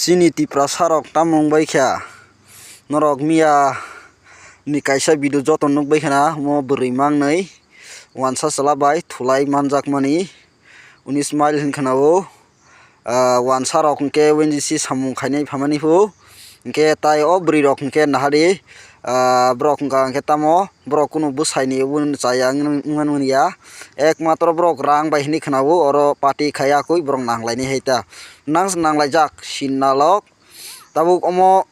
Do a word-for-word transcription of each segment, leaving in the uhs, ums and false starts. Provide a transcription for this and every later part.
Chini Tiprasa rok tamo wngbai kha? Norok miya ni kaisa video joto nukbai khana, mo bwrwi mangnwi wansa chwla bai thulai manjakmani unis mile hinkhana o, ah, wansa rok hinkhe wenjisi samung khainai phamani phu hinkhe tai o bwrwi rok hinkhe nahari, ah, borok wngkha hinkhe tamo borok kunu bwsaini wngmani chaya wngmani ya, ekmatro borok rang bai hinwi khana o oro party khai yakwi borok nanglainai hai ta nang se nanglaijak sinalok. Tabuk omo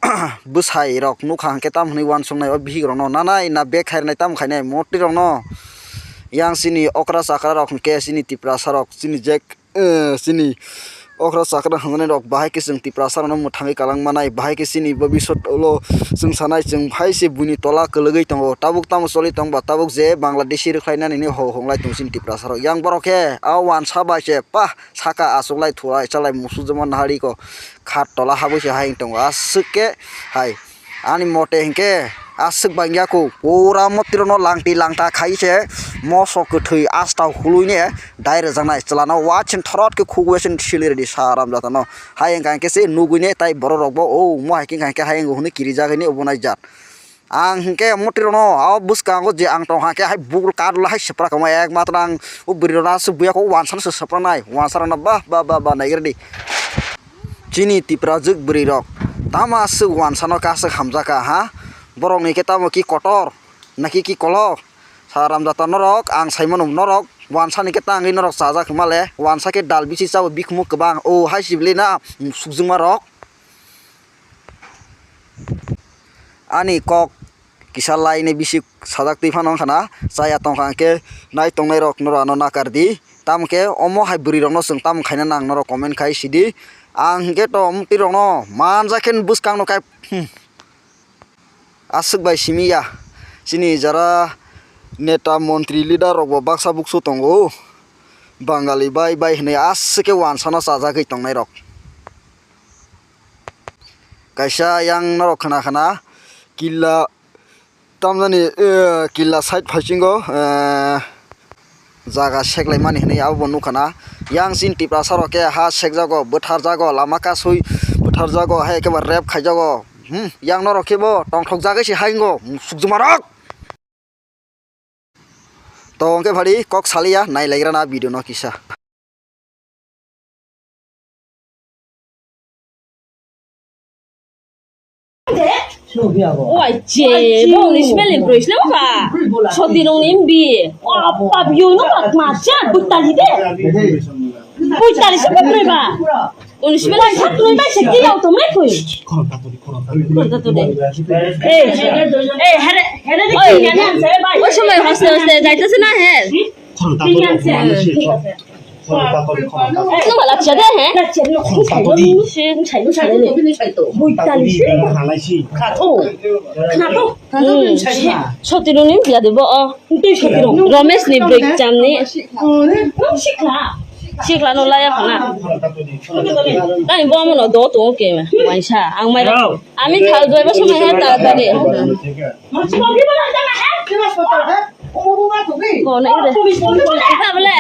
bwsai rok nukha hinkhe tamo hinwi uansuknai o bihik rokno nanai na bek khairnai tamo khainai motwi rokno. Yang chini okra chakra rok hinkhe chini Tiprasa rok chini jek, eh, chini okra chakra hwnjani rok bahai khe chwng Tiprasa rokno mwthangwi kalang manai, bahai khe chini bobisot ulo chwng sanai chwng hai se buini tola kwlwgwi tongo. Tabuk tamo choli tongba tabuk je Bangladeshi rwkhlainani ho honglai tongo chini Tiprasa rok. Yang borok khe a uansa bai se pah saka achuklai thulai chalai musuk joma nahari ko khat tola habwi se hai tongo aswk khe hai ani mote hinkhe aswk bangya ko pura motiro no langti langta khai se moso kwthwi asta hului ne dai rwjaknai chwla no watching thorot khe khugwi se sili rwdi sa ram jata no hai wngkha hinkhe se nugwi ne tai borok rok bo o mo hai khe hinkhe hai wngo hwnwi kirijak hwnwi obo nai jat. Ang hinkhe motwi rokno o bwskango je ang tongkha khe hai bubul kadula hai swprak kamo ekmatro ang o bwrwi rokno aswk buya kok wansa no se swpraknai wansa rokno ba ba ba ba naigradi. Chini Tiprajwk bwrwi rok tamo aswk wansa no khe aswk hamjakha ha borok ni khe tamo ki kotor naki ki kolok sa ramjata norok ang saimano norok wansa ni khe tangwi norok chajak hwnmale wansa khe dal bisi chabo bikhumu kwbang o hai sibili na sukjwkma rok. Ani kok kisa laini bisi sajak twi phano wngkha na chaya tongkha hwnkhe nai tongnai rok norok ano nakar di tamo khe omo hai bwrwi rokno chwng tamo khaina nang norok comment khai sidi ang hinkhe to omtwi rokno manjak khe bwskang no kai hmm. Aswk bai simi ya chini jara neta montri leader rok bo baksa buksu tongo bangali bai bai hinwi aswk khe wansano chajagwi tongnai rok. Kaisa yang norok khna khna killa tamjani, eh, killa side phaisingo, eh, jaga seklaimani hinwi abobo nukha na. Yang chini Tiprasa rok khe ha sekjago, bwtharjago, lama kasui bwtharjago, hai khe ba rep khaijago. Hmm, yang norok khe bo tongthokjagwi se haingo, sukjuma rok. To hwnkhe phadi kok saliya, nailaigrana video no kisa. Oi, che, bo ni smell ni bro, smell ba. Soti nong ni mbi. Apa bio no ba ma cha butali de. Butali se butali ba. Unis belai satrui bai se kiyao tongmai koi. Khorang taturi, khorang taturi. Khorang taturi. Ei, ei, here, here de kiyane ansa bai. Oi, somai hoste hoste jaitase na he. Khorang taturi, khorang taturi. Khorang taturi, khorang taturi. Nung bala chade he. Khorang taturi. Bui tali se. Khato. Khato. Soti nung ni biya de bo o. Romesh ni break chamni. Sikla no laya khana. Tani bo amo no do to ke waisa ang mai. Ami thal doi ba sumai ha ta ta de. Ko na ide. Ka bole.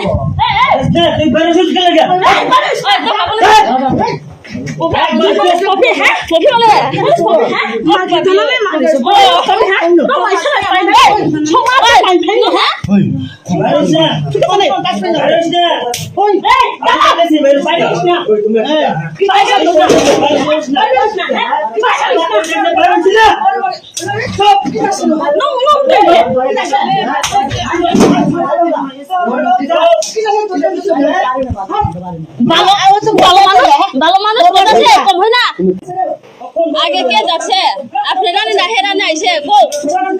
Balo, balo mano, balo mano, balo se, kom hoi na. Age ke jak se, apre rani na hera nai se, go.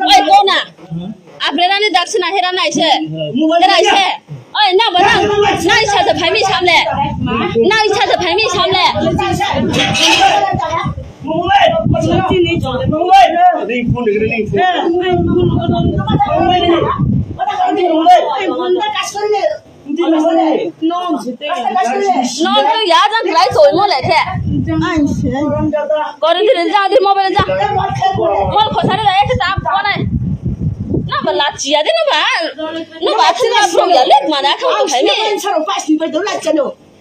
Oi, go na. Apre rani jak se na hera nai se. Hera se. Oi, na ba na. Na isa se phai mi sam le. Na isa se phai mi sam le. No, no, ya jang khlai soi mo le khe. Kori dire jang di mobile jang. Mol khosari la ek tap konai. Na ba la chia de na ba. Na ba sila bro ya lek mana kha ko khai me.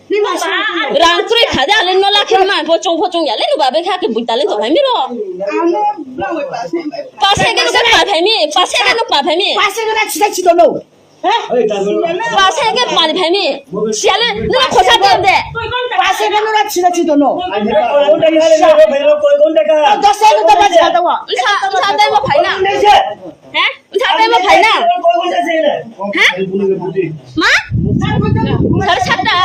Rang kwrwi kha de, ale no lakhe ma, bo chong pho chong ya, le no ba be kha ke bui tale to phai mi ro. Pas hai ke no pa phai mi, pas hai ke no pa phai mi. Pas hai ke na chita chita no. Pas hai ke pa phai mi. Siale no khosa de de. Pas hai ke no na chita chita no. Dos hai ke to ba chita wa. Sa sa de mo phai na. He? Sa de mo phai na. He? Ma? Sar sat ta.